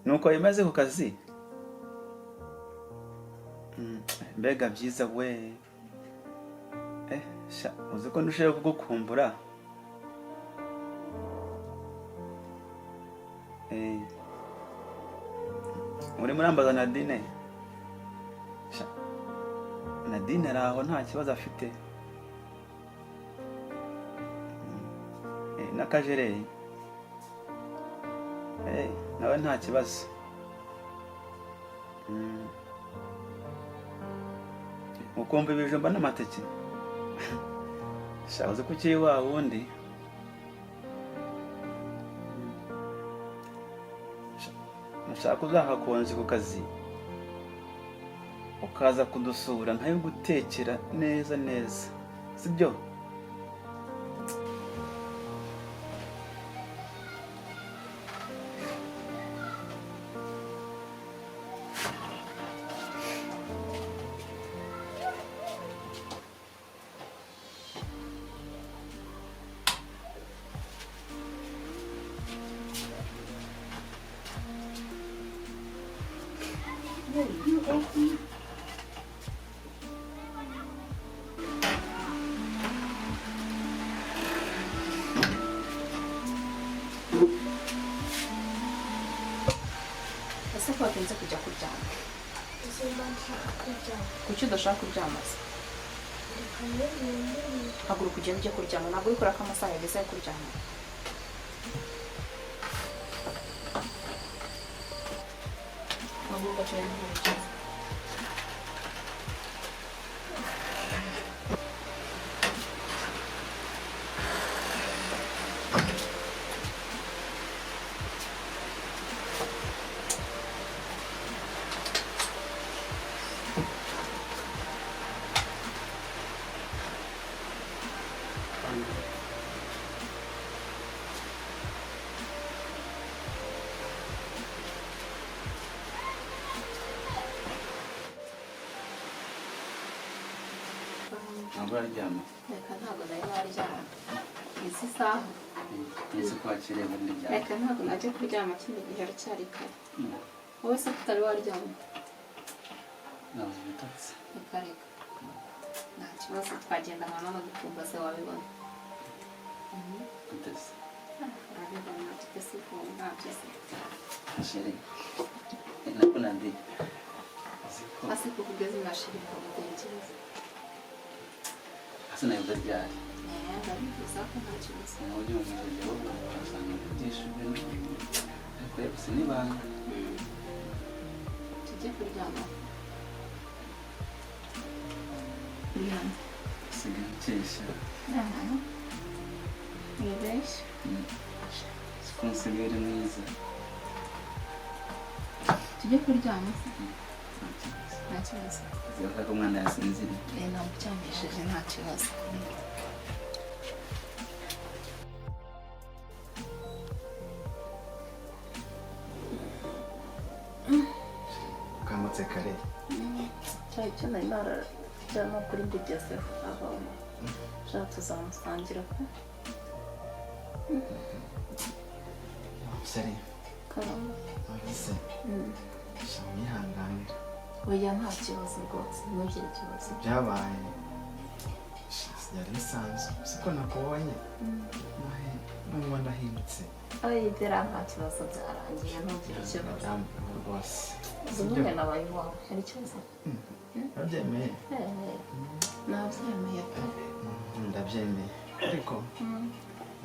Nuko bimeze ku kazi. Mbega byiza we! Sha, uzi ko ndushaho kugukumbura. Urimo urambaza Nadine? Sha, Nadine ari aho, nta kibazo afite. N'akajereri. Nawe nta kibazo. Ukumva ibijumba n'amateke. Sha, uzi ko ukiri wa wundi. Sha, nashaka uzahakonje ku kazi, ukaza kudusura nkabigutekera neza neza, sibyo? Ese ko watinze kujya kuryama? Kuki udashaka kuryama se? Haguruka ugende ujye kuryama. Ntabwo wikora ko amasaha yageze yo kuryama. Haguruka tugende kuryama. Ntabwo uraryama? Reka, ntabwo nari naryama izi saha. Nzi ko wakiriye ubundi ryama. Reka, ntabwo najya kuryama kino gihe, haracyari kare. Wowe se ko utari waryama? Nabuze ibitotsi. Reka reka, nta kibazo, twagenda nka mama gukumva se wabibona. Gute se? Urabibona twese ko ntabyo se. Chérie, nako Nadi, uzi ko Hasi kuvuga izina chérie ngo muteye ikibazo. Asa nayo ryari? Ndabivuza ko nta kibazo. Mu buryo bumeze gihugu usanga byinshi ibintu, ariko yose n'ibanga. Tujye kuryama. Kuryama. Usigaye ukesha. Ni benshi. Siko nsigaye uri mwiza. Tujye kuryama se? Nta kibazo. Nta kibazo. Zivuga ko umwana yasinziriye. Namuryamishije, nta kibazo. Ukangutse kare. Cyayi cyo nari narajya no kuri mbigezeho aho shaka tuzamusangira pe. Chérie, Karamba. wagize sha unyihanganira. Oya, nta kibazo rwose, ntugire ikibazo. Byabaye sha byari bisanzwe, siko nakubonye numva ndahindutse. Oya, biriya nta kibazo, byarangiye, ntugire ikibazo. Byambayeho rwose. Ubu nyine nabaye iwawe, hari ikibazo? Urabyemeye? Nabyemeye pe. Ndabyemeye, ariko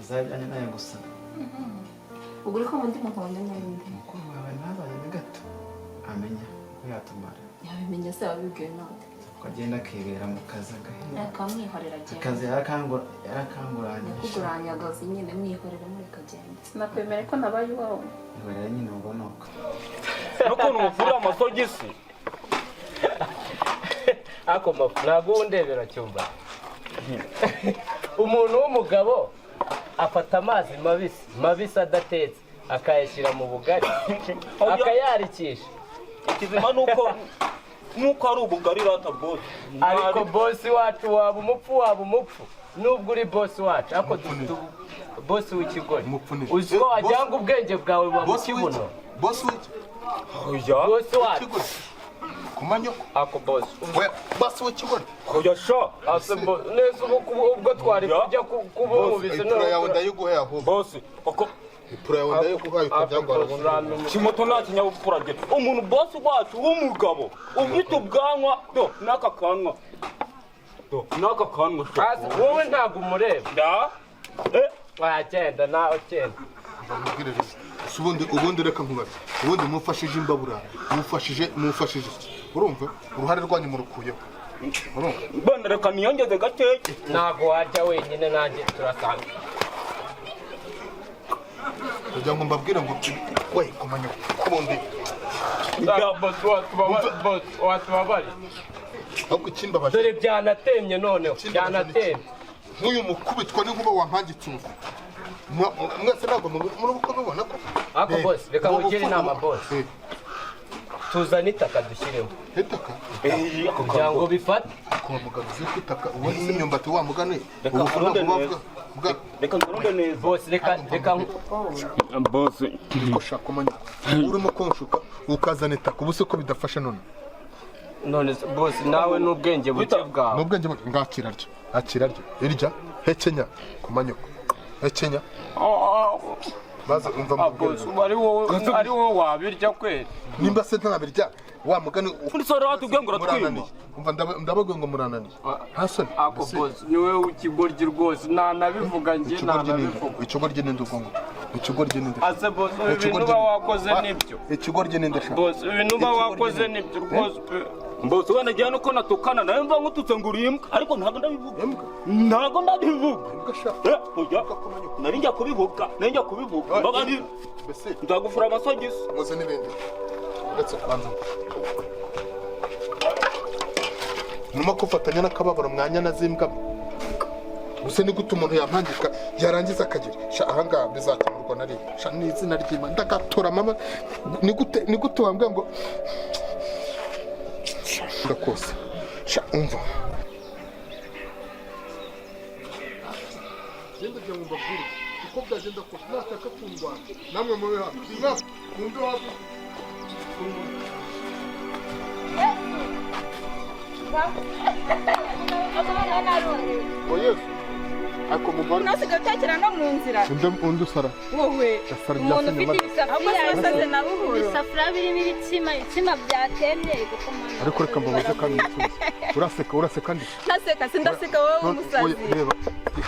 uzabijyanye nawe gusa. Ubwo uri ko undi muntu wanjye n'undi. Mukuru wawe ntazajya na gato amenya ko yatumara. Yabimenya se wabibwiwe nande? Ko agenda akibera mu kazi agahera. Akamwihorera agenda. Akazi yarakanguranyije. Yakuguranyagazi nyine, mwihorera, mureka agenda. Sinakwemera ko nabaye iwawe. Ihorera nyine, ubwo ni uko. N'ukuntu mufurira amasogisi. Ako mafu ntabwo uba undebera cyumba. Umuntu w'umugabo afata amazi mabisi mabisi adatetse, akayashyira mu bugari, akayarikisha. Ikizima nuko ari ubugari rata, boss. Ariko boss wacu, waba umupfu, waba umupfu. Nubwo uri boss wacu, ariko dufite boss w'ikigori. Umupfunire. Uzi ko wagira Boss- ngo ubwenge bwawe buba mu Boss w'iki? kibuno. Boss w'iki? Oya. Boss wacu. Ikigori. Kumanyoko. Ako boss. We, boss w'ikigori. Oya sha. Ase boss, neza ubu ubwo twari Ya. kujya kubumvise. Ipura yawe ndayiguhaye ahubwo. Boss. Koko Ipura yawe ndayiguhaye ukabyangwa arabona. Kimoto nta kinyabupfura agira. Umuntu boss wacu w'umugabo ufite ubwanwa do n'aka kanwa. Do n'aka kanwa sha. Wowe ntabwo umureba. Da. Eh. Wagenda nawe ugenda. Mbabwire rero. Si ubundi reka nkubaze. Ubundi mufashije imbabura, mufashije iki? Urumva? Uruhare rwanyu murukuyeho. Urumva? Bana reka niyongeze gakeya. Ntabwo wajya wenyine, nanjye turasanga. Kugira ngo mbabwire ngo we kumanyoko. Kubundi Boss watubabariye. ahubwo ikimbabaje Dore byanatemye noneho, byanatemye. nk'uyu mukubitwa n'inkuba wampangitse ubu. Mwese ntabwo muri uko mubibona ko Ako boss, reka nkugire inama boss. Tuzane itaka dushyiremo. Itaka? Kugira ngo bifate. Kuba mugabo uzi ko itaka ubundi si imyumbati wa mugani. Reka Ubu nkurunde ntabwo neza. buba Reka nkurunde neza. Boss reka Boss. Niko shaka kumenya. Urimo kunshuka ukazana itaka ubu se ko bidafashe none. None se boss nawe n'ubwenge buke bwawe. N'ubwenge buke ngakira ryo. Akira ryo. Irya hekenya kumanyoko. Hekenya. Maze umva mbabwire. Boss ari wowe wabirya kweli. Nimba se ntabirya wa mugani Undi sora watubwiye ngo uratwima. murananiye. Umva ndababwiye ngo murananiye. Nta soni. Ako boss ni wowe w'ikigoryi rwose, ntanabivuga njye ntanabivuga. Ikigoryi ninde ubwo ngo? Ikigoryi ninde? Ase boss ibi bintu uba wakoze nibyo. Ikigoryi ninde sha? Boss ibintu uba wakoze nibyo rwose pe. Boss wenda ngiye nuko natukana nawe mva nkututse ngo uri imbwa ariko ntabwo ndabivuga. Ntabwo ndabivuga. Imbwa sha. Eh, oya. Nari njya kubivuga, nari njya kubivuga. Mbabarira. Mbese Nzagufura amasogisi. muze n'ibindi. Uretse kwanza. Murimo kufatanya n'akababaro mwanya na zimbwa. Gusa ni gute umuntu yampangika yarangiza akagira sha ahangaha bizakemurwa na rimwe sha ni izina ry'Imana ndagatora mama ni gute wambwira ngo ndakose sha umva genda jya mu mbabwire uko byagenda kose nataka kundwanya namwe mube hafi mwumve hafi. Yesu ako mugore Nasigaye utekera no mu nzira. Undi usara. Wowe. Asara Umuntu ibya ufite ibisafuriya na buhoro. Ibisafuriya birimo ibitsima byatemye gukomana. Ariko reka mbabaze kandi musubize. Uraseka ndi. Ntaseka sindaseka wowe umusazi. Reba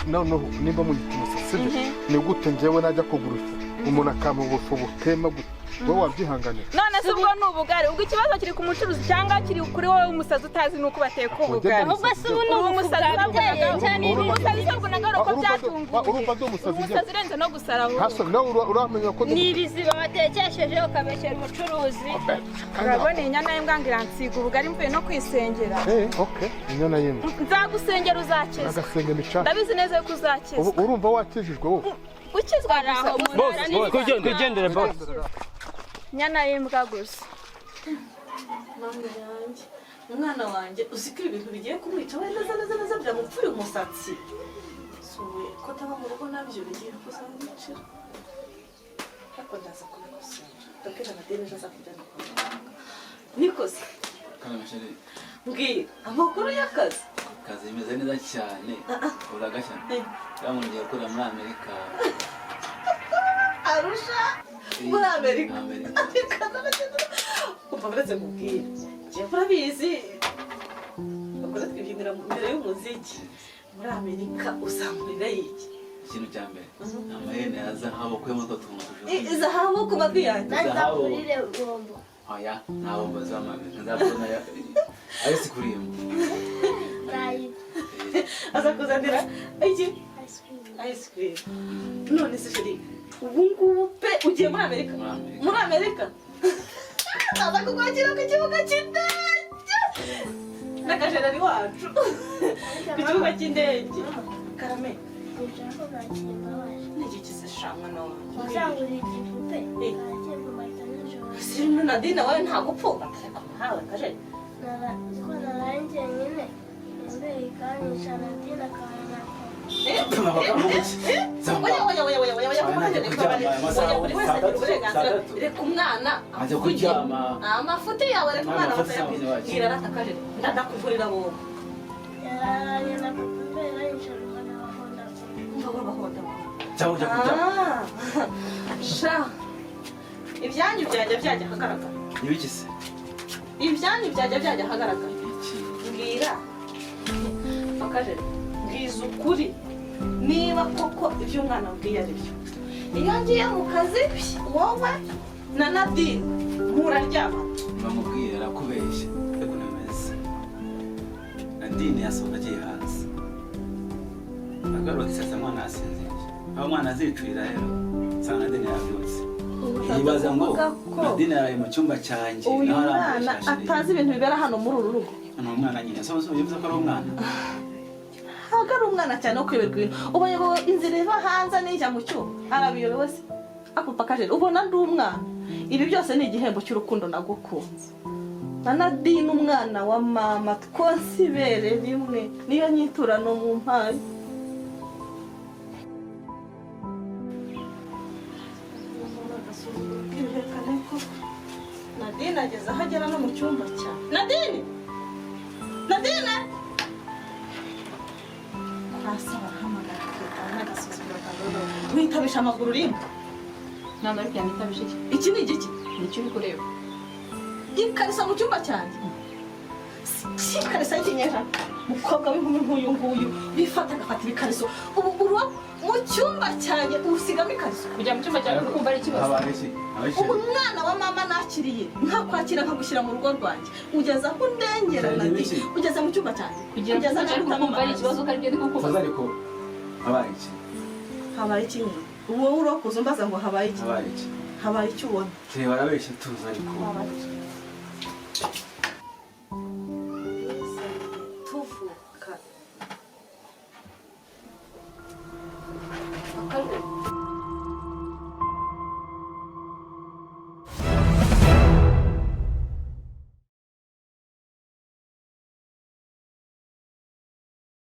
noneho nimba muyita umusazi sibyo ni gute njyewe najya kugura ifu umuntu akampa ubufu butema gute wowe wabyihanganira. None se ubwo ni ubugari ubwo ikibazo kiri ku mucuruzi cyangwa kiri kuri wowe umusazi utazi nuko bateka ubugari. Ahubwo se ubu ni ubufu bwabiteye cyane Uri umusazi usabwa na garuka byatunguye. Urumva ndi umusazi njyewe. Umusazi urenze no gusara ahubwo. Ntasoni nawe uramenya ko ni ibiziba batekesheje ukabeshyera umucuruzi. Urabona inyana y'imbwa ngo iransiga ubugari mvuye no kwisengera. Okay inyana y'imbwa. Nzagusengera uzakizwa. Agasenga imicaca. Ndabizi neza yuko uzakizwa. Urumva wakijijwe wowe. Ukizwa gusa. Boss twigendere boss. Inyana y'imbwa gusa. Mama yanjye, umwana wanjye uzi ko ibintu bigiye kumwica we neza neza neza byamupfuye umusatsi. Suwe ko ataba mu rugo nabyo bigiye kuzamwicira. Ariko ndaza kubikosora. Ndabwira Nadine ejo azakujyana kwa muganga. Nikoze. Mbwira amakuru y'akazi. Akazi bimeze neza cyane. Uragashya. Muntu ugiye gukorera muri Amerika. Arusha muri Amerika. Umva uretse kubwira. Njyewe urabizi. Bakora twibyinira imbere y'umuziki. Muri Amerika uzamurira iki? Ikintu cya mbere. Amahene ya zahabu kuyemo utwo tuntu tujura. Zahabu ku matwi yanjye. Zahabu. Bombo. Oya, nta bombo z'amabere. Nzabona ayisi kurimu. Aza kuzanira iki? Ice cream. None se chérie, ubu ngubu pe ugiye muri Amerika? Muri Amerika? Aza kukwakira ku kibuga cy'indege. N'akajerari wacu. Ku kibuga cy'indege. Karame. N'igikize sha mwana wanjye. Uzangurira igipupe. Sirino Nadine wawe ntagupfuka. Ariko nawe kaje. Naraye njyenyine. Imbere ikanyica Nadine akaba Oya, oya, oya, oya, oya, oya, oya, buri wese agira uburenganzira. Reka umwana Ajya kuryama. Amafuti yawe, reka umwana Amafuti. Bwira aratakaje, ndadakugurira wowe. Umva bahonda. Cyangwa ujya kuryama. Ah, sha, ibyanyu byajya ahagaragara. Ibiki se? Ibyanyu byajya ahagaragara. Iki? Mbwira Fakaje, mbwiza ukuri niba koko ibyo umwana ambwiye ari byo. Iyo ngiye mu kazi, wowe na Nadine muraryama? Bamubwira arakubeshya, ariko ntameze. Nadine yasohoka agiye hanze, agarutse asa mwana yasinziriye. Aho umwana azicurira rero, nsanga Nadine yabyutse, yibaza ngo Kuvuga ko Nadine yaraye mu cyumba cyanjye. uyu Naho mwana arambeshya. atazi ibintu bibera hano muri uru rugo. Ni umwana nyine, so so bivuze ko ari umwana. Ntabwo ari umwana cyane wo kuyoberwa ibintu. Ubayobewe inzira iva hanze n'ijya mu cyuma, arabiyobewe se? Ako Pakajeri, ubona ndi umwana? Ibi byose ni igihembo cy'urukundo nagukunze. Na Nadine, umwana wa mama, twonse ibere rimwe, niyo nyiturano mu mpaye. Agasuzuguro k'ibihekane koko! Nadine ageze aho agera no mu cyumba cya Nadine. Nadine hasi barahamagara, akitaba n'agasuzuguro kagaragara. Witabisha amaguru rimwe. Ntabwo ari byanyitabije iki. Iki ni igiki? Nicyo uri kureba. Ikariso mu cyumba cyanjye, si ikariso y'ikinyejana. Umukobwa w'inkumi nk'uyu nguyu wifata agafata ibikariso, ubu uruwa mu cyumba cyanjye usigamo ikariso? Kujya mu cyumba cyawe uri kumva ari ikibazo? Habaye iki? Habaye iki? Ubu umwana wa mama nakiriye, nkakwakira, nkagushyira mu rugo rwanjye, ugeze aho undengera. Cyane. Nadi Iki? ugeze mu cyumba cyanjye. Kujya mu Ugeze cyumba cyawe uri aho kumva ari ikibazo, ko aribyo ndi kukubaza? Tuza, ariko habaye iki? Habaye iki nyine? Wowe urokoza umbaza ngo habaye iki? Habaye iki? Habaye icyo ubona. Tureba, arabeshya, tuza ariko. Habaye iki?